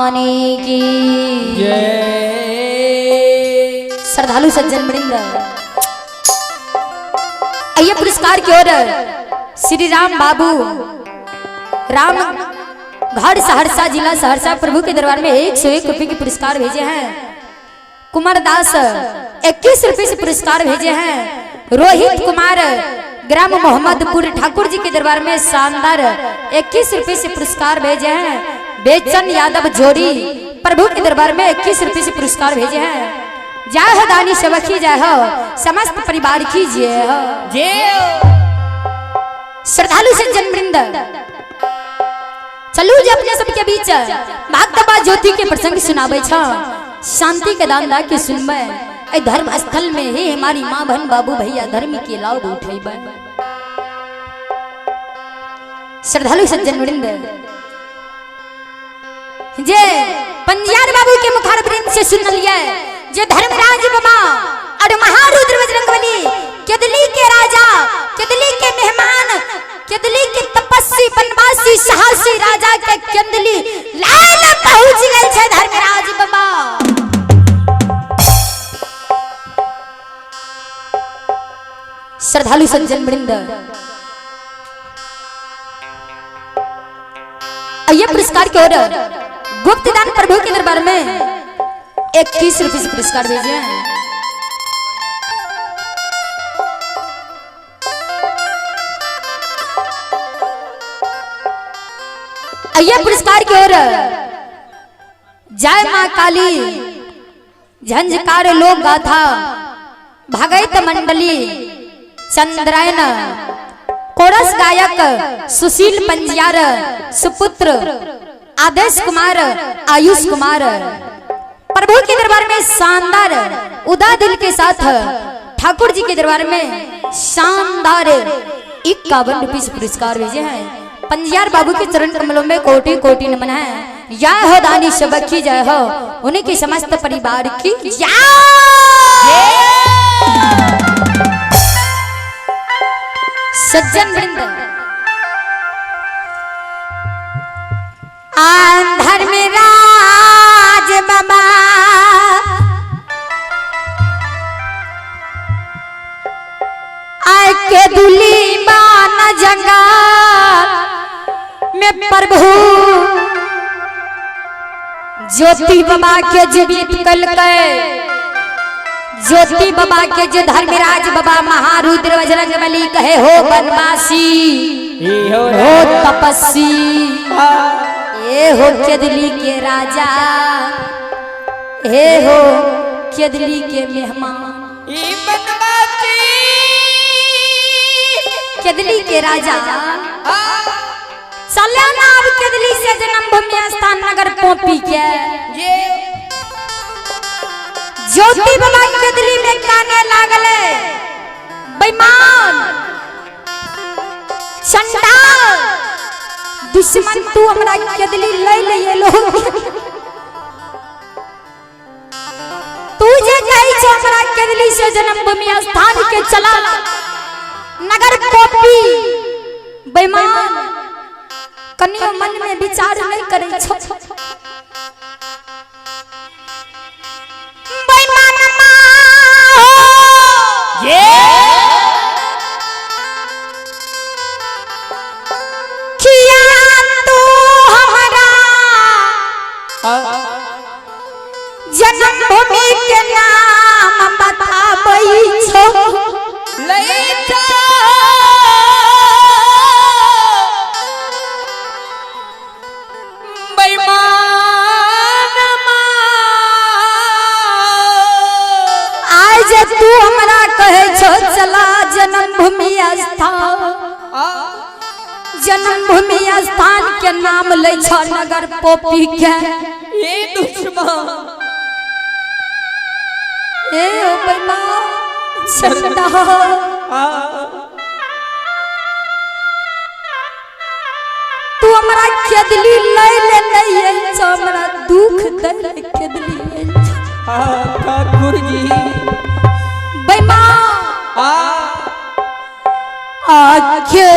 भवानी की जय। श्रद्धालु सज्जन वृंद, आइए पुरस्कार की ओर श्री राम बाबू राम घर सहरसा जिला सहरसा प्रभु के दरबार में 101 रुपए के पुरस्कार भेजे हैं। कुमार दास 21 रुपए से पुरस्कार भेजे हैं। रोहित कुमार ग्राम मोहम्मदपुर ठाकुर जी के दरबार में शानदार 21 रुपए से पुरस्कार भेजे हैं। बेचन यादव जोड़ी प्रभु के दरबार में 21 रुपए से पुरस्कार भेजे हैं। जय हो दानी सेवकी, जय हो समस्त परिवार की जय हो। जय। श्रद्धालु सज्जन वृंद, चलू जे अपने सबके बीच भक्त ज्योति के प्रसंग सुनावे छ, शांति के दान दा के सुनबे। ए धर्म स्थल में ही हमारी माँ बहन बाबू भैया धर्म के लाभ उठेबे। श्रद्धालु सज्जन वृंद, जे पंजियार बाबू के मुखार वृंद से सुन लिया जे धर्मराज बाबा और महारुद्र बजरंगबली केदली के राजा, केदली के मेहमान, केदली के तपस्वी बनवासी साहसी राजा के केंदली लाल पहुंच गए छे धर्मराज बाबा। श्रद्धालु सज्जन वृंद, आइए पुरस्कार की ओर गुप्त दान प्रभु के दरबार में 21 रुपए से पुरस्कार भेजे हैं। आइए पुरस्कार की ओर जय मां काली झंझकार लोक गाथा भगत मंडली चंद्रायन कोरस गायक सुशील पंजियार सुपुत्र आदेश कुमार आयुष कुमार प्रभु के दरबार में शानदार उदा दिल के साथ ठाकुर जी के दरबार में शानदार 51 रुपये से पुरस्कार भेजे हैं। पंजियार बाबू के चरण कमलों में कोटि कोटि नमन है। जय हो दानी सबकी जय हो, उन्हीं के समस्त परिवार की जय। सज्जन वृंद, आंधर में राज बाबा आय के दुली बान जंगाल में प्रभु ज्योति बाबा के जीवित कलके, ज्योति बाबा के जो धर्मराज बाबा महारुद्र बजरंग बली कहे हो बनवासी हो तपस्वी ए हो केदली के राजा, हे हो केदली के मेहमान, केदली के राजा। चले ना अब केदली से जन्मभूमि स्थान नगर पोपी के ज्योति बाबा केदली में काने लागले बेईमान चंडाल दुश्मन तू हमरा केदली ले ले लो, तू जे कहै छो हमरा केदली से जन्मभूमि स्थान के चला नगर पोपी बेईमान कनियो मन में विचार नहीं करे छो। बेईमान मां ये किया तू हमरा जन्मभूमि के नाम बताबै छो। आज तू हमरा कहे छो चला जन्मभूमि स्थान, जन्मभूमि स्थान के नाम लै छो नगर पोपी के। ए दुश्मन ए ओ बेईमान चंदा तू हमरा केदली लै ले नहीं आयल छो, हमरा दुख दै ले केदली आयल छो। ठाकुर जी बेईमान आखे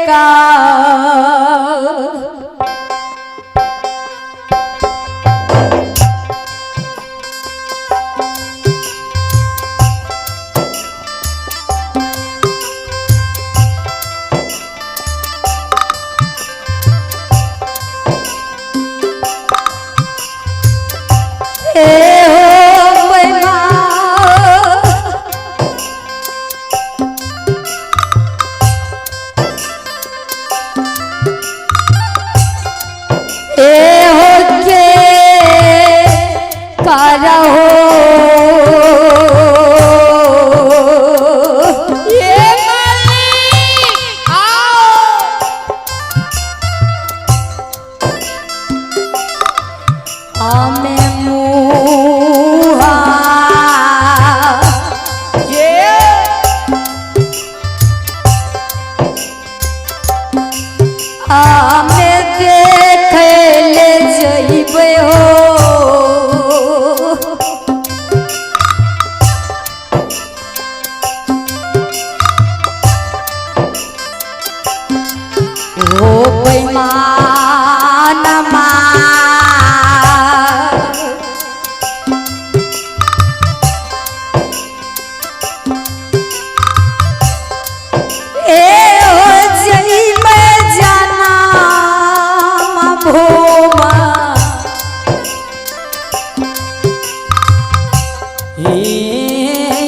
का ए हो बैमा ए हो के करहो ये मालिक आओ। आमे मुहा ये आमे देखे ले जइबे हो। हो पैमानमा ए हो जइबे जनाम भोमा। हे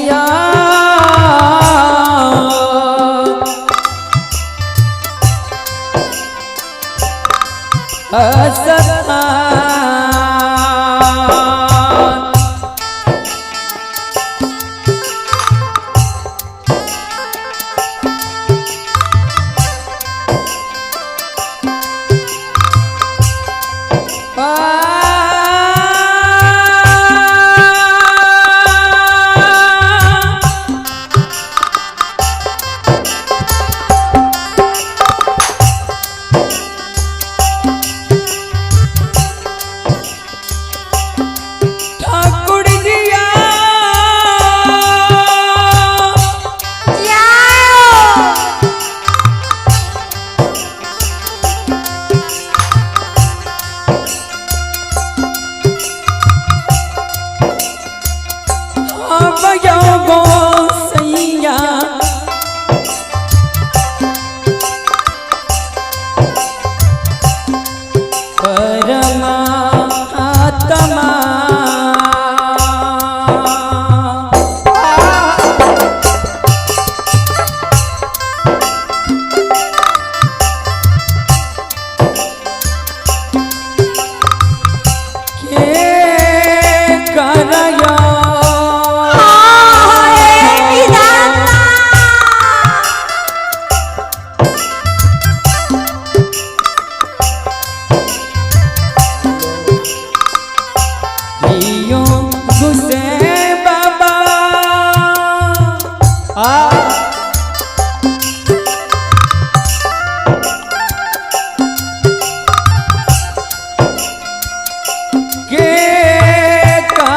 या असता। ठाकुर जिया अब गो सैया परमात्मा के करया लियो गुसे बाबा आ के का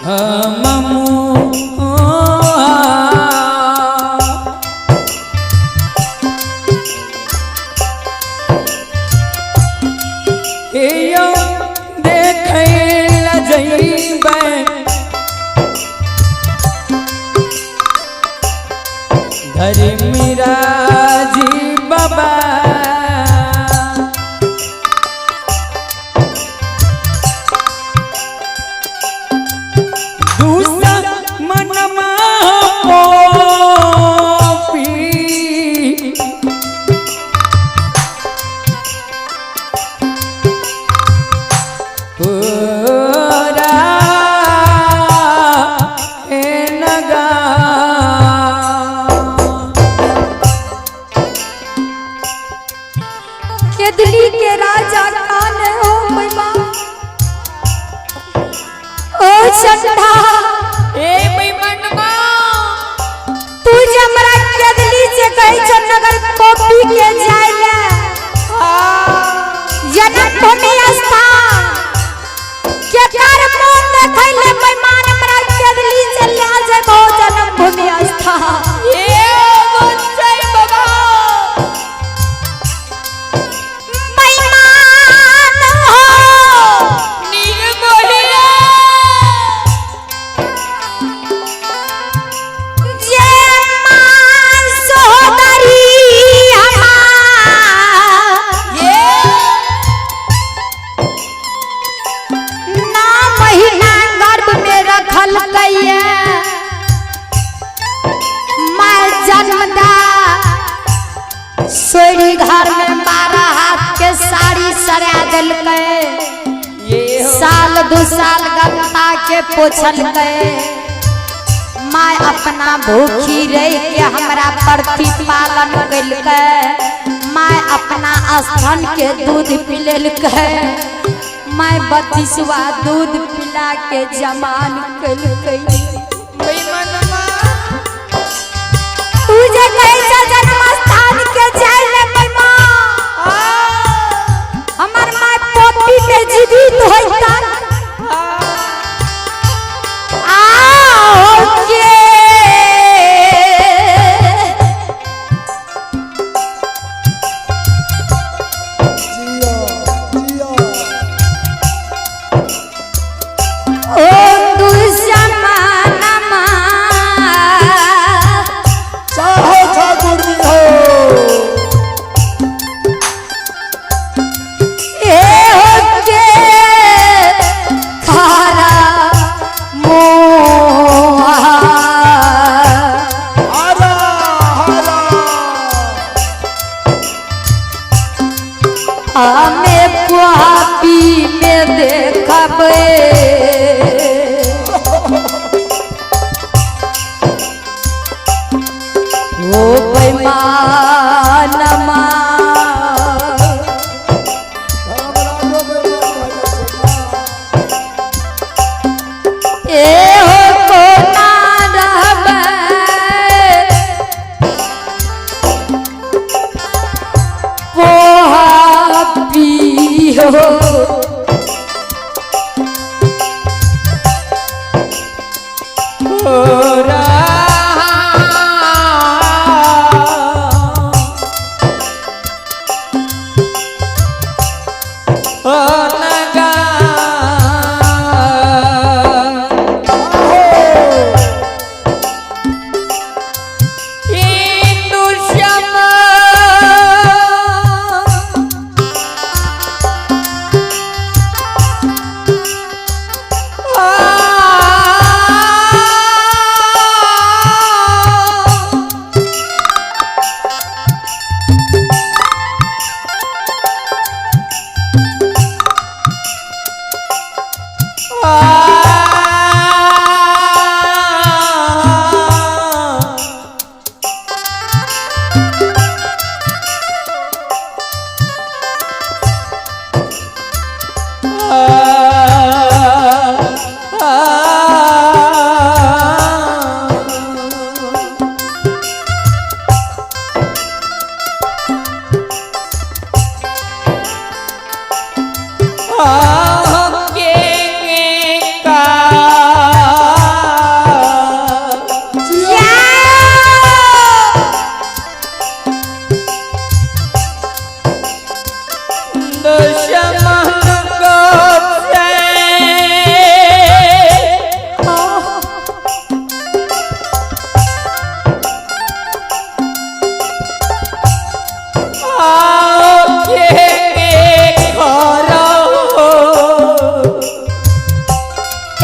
हम मुआ यो देखै ल जइबै धर्मराजी बाबा दूसरा मनमा पोपी पूरा ए नगा केदली के राजा कान हो महिमा ओ चंदा ए बेईमानमा तू जे हमरा केदली से कही छ नगर कॉपी के जाय ले जन्मभूमि स्थान के कर मोन देखै ले मेहमान हमरा केदली से ले जेबो जन्मभूमि स्थान। ए गोसाई बाबा मेहमान हो निर्मोहिया जे मान सोदरी हमार। छोड़ी घर में 12 हाथ के साड़ी सरा दिलकै। ये हो। साल 2 साल गंता के पोछलकै। माय अपना भूखी रह के हमरा प्रतिपालन कलकै। माय अपना स्थान के दूध पिलेलकै। माय 32वां दूध पिला के जमान कलकै। बेईमानमा। तू जे कहै छ जन्म स्थान के जाय ले बेईमान, हमर my poppy में जीवित होइतन। आओ के जियो जियो। ओ दुश्मनमा। चाहो ठाकुर जी हो। ए हो के खारा मोहा। हरा हरा। हमे पापी में देखबे। ओ बेईमानमा। धर्मराजो बेईमान भऽ जाइ छै ना। ए हो कोना रहबै पोहा पीहो।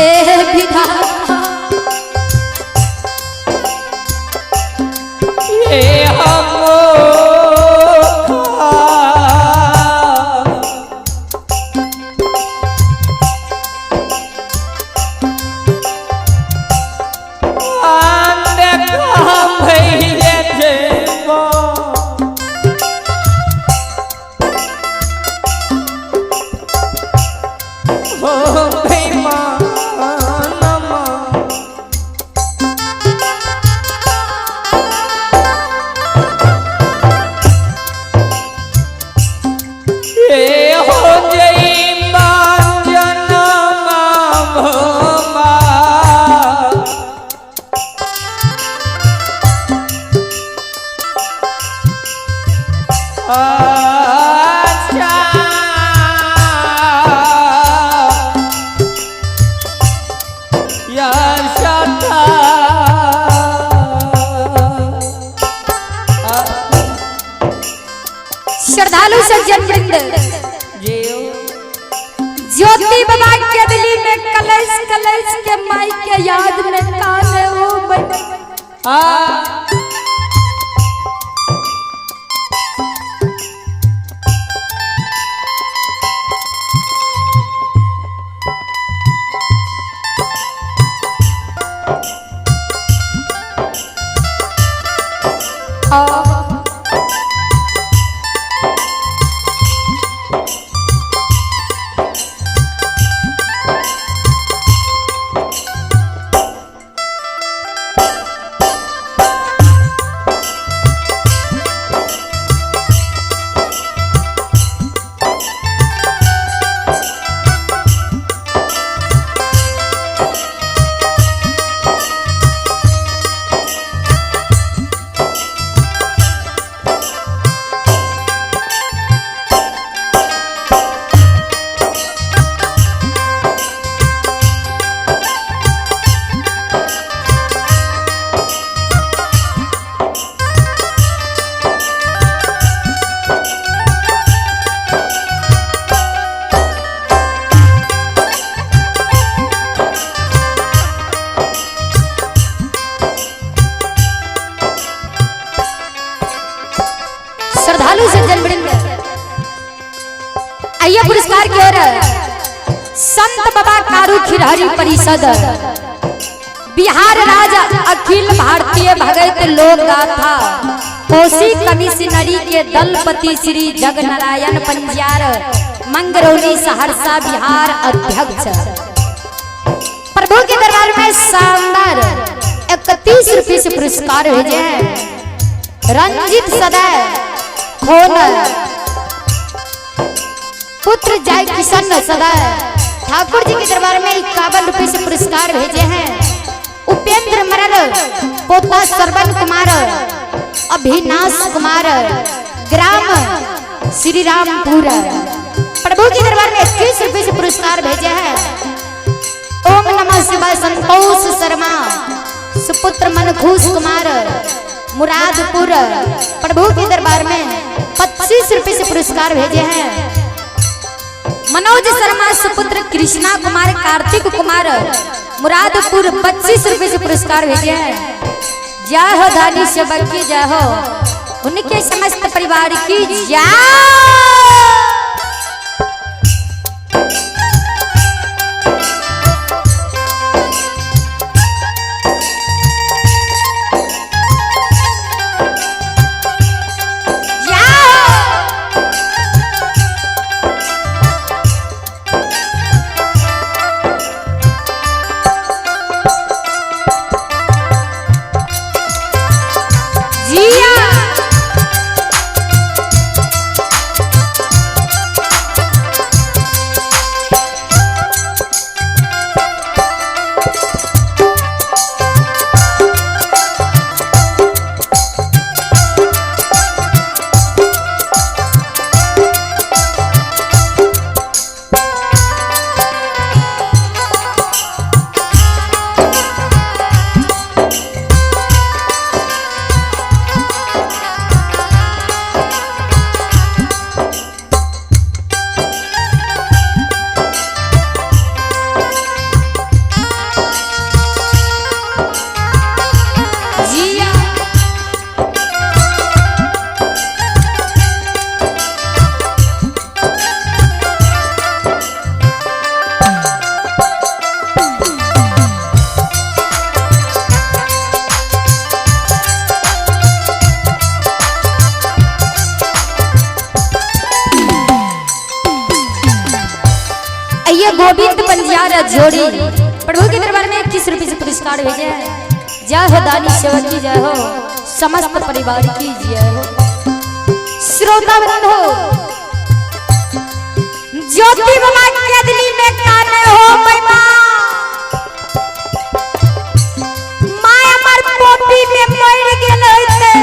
ए विधाता। श्रद्धालु सज्जन वृंद, ज्योति बाबा के दिली में कलश कलश के माई के याद में काने हो। श्रद्धालु सज्जन वृंद, आइए पुरस्कार की ओर संत बाबा कारू खिरहरी परिषद बिहार राज्य अखिल भारतीय भगत लोक गाथा कोसी कमिश्नरी के दलपति श्री जगनारायण पंजियार मंगरौनी सहरसा बिहार अध्यक्ष। प्रभु के दरबार में शानदार 31 रुपये से पुरस्कार भेजे हैं। रंजित सदैव खोन पुत्र जय किशन सदैव ठाकुर जी के दरबार में 51 रुपये से पुरस्कार भेजे हैं। उपेंद्र मरर पोता सरवन कुमार अभिनाश कुमार ग्राम श्री रामपुर प्रभु के दरबार में 21 रुपये से पुरस्कार भेजे हैं। ओम नमः शिवाय संतोष शर्मा सुपुत्र मनखुश कुमार मुरादपुर प्रभु के दरबार में 25 रुपये से पुरस्कार भेजे हैं। मनोज शर्मा सुपुत्र कृष्णा कुमार कार्तिक कुमार मुरादपुर 25 रुपये से पुरस्कार भेजे हैं। जय हो धानी सेवक की जय हो, उनके समस्त परिवार की जय। जिया जिया आइए गोविंद पंजियार जोड़ी प्रभु के दरबार में 21 रुपये से पुरस्कार भेजे हैं। जय हो दानी सेवक की जय हो, समस्त परिवार की जय हो। श्रोता वृंद हो, ज्योति बाबा के दिली में काने हो महिमा माय हमर पोपी में मर गेल होते,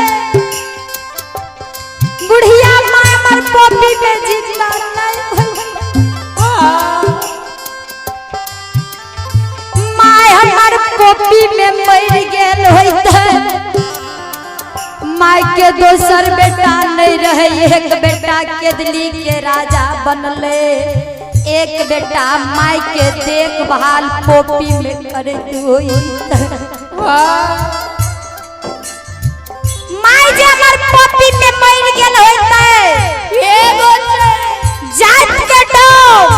बुढ़िया माय हमर पोपी में जिंदा नहीं होई। My हमर पोपी में मर गेल होते, my के दोसर बेटा नहीं रहे, एक बेटा केदली के राजा बनले, एक बेटा my के देखभाल पोपी में करत होई। My जे हमर पोपी में मर गेल होते, जात के डोम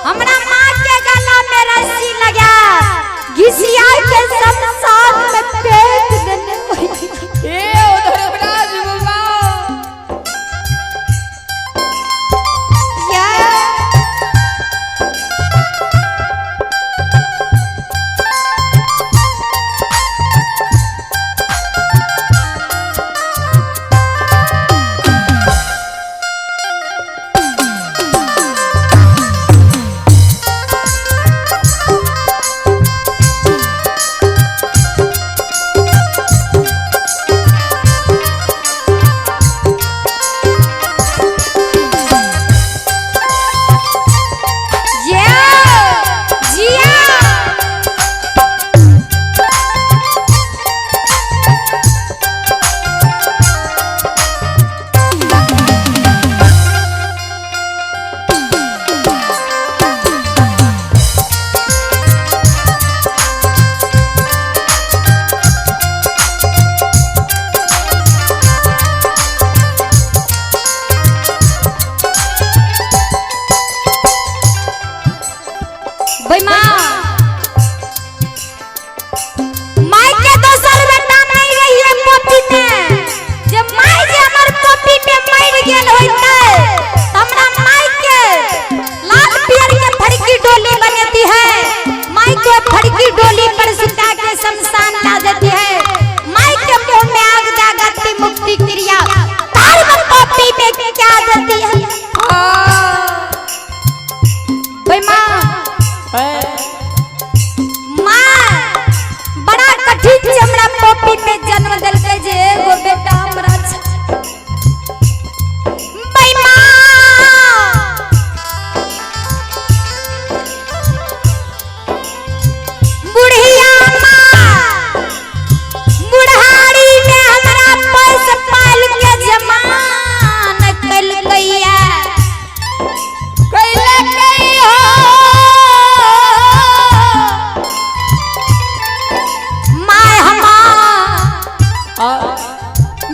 हमरा माँ के गला में रस्सी लगा घिसिया के शमशान में फेंक देने होई। ए ओ धर्मराज बाबा या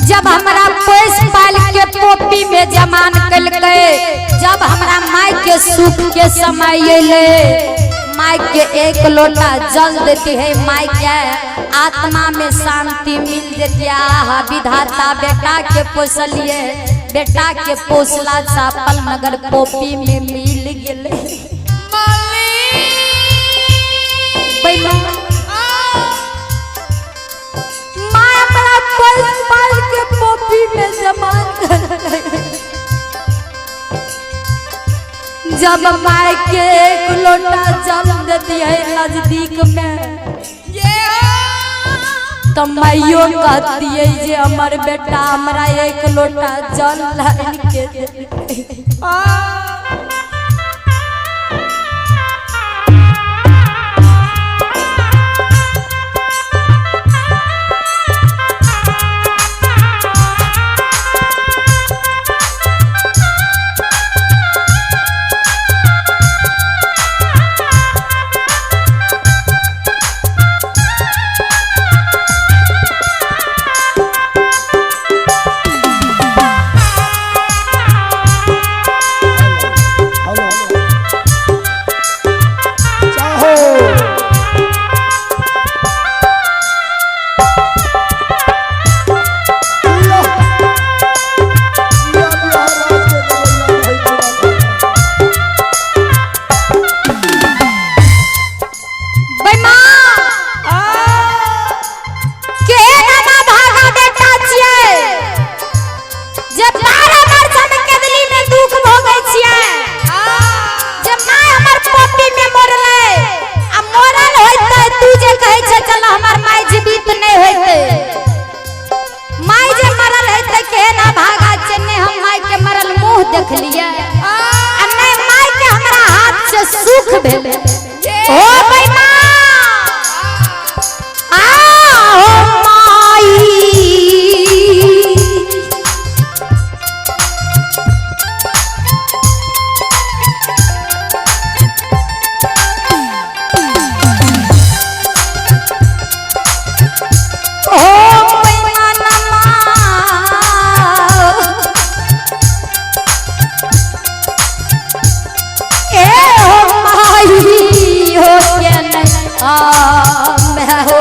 जब हमरा पैस पाल के पोपी में जमान कलकै, जब हमरा माय के सुख के समय अयलै, माय के एक लोटा जल देती है, माय के आत्मा में शांति मिल देती। आहा विधाता बेटा के पोसलिए, बेटा के पोसला चापल नगर पोपी में मिल गेलै। माय हमरा पैस पाल के पोपी में जमान कलकै। जब माय के एक लोटा जल देती है नजदीक में, तो माइयो कहती है जे हमर बेटा हमरा एक लोटा जल लाइन के दे। हेलो चाहो जिया जिया बिहार राज के गवैया भाई पूरा। बेईमान के नामा भागा बेटा छियै जे 12 वर्ष हम केदली में दुख भोगै छियै, जे my हमर पोपी में मरलै आ मरल होइतै तू जे कहै छै चल हमर माय जीवित नहि होइतै, माय जे मरल होइतै केहन भागा छै। नहि हम माय के मरल मुंह देखलियै आ नहि माय के हमरा हाथ से सुख भेलै। ओ बेईमान आओ माई, ओ बेईमानमा, ए हो माई हो के नहीं मैं हो।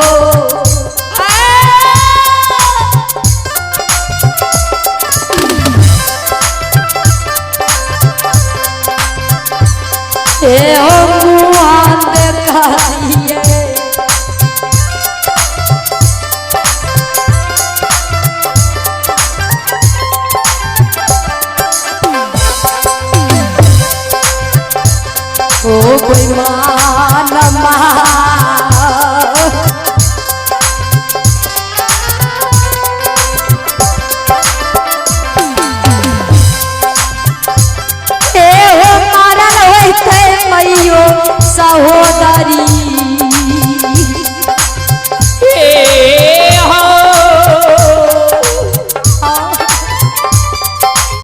ए हो मुआ देखा दिए, ओ बेईमानमा, ए हो मारल होइतै मैयो सहोदरी।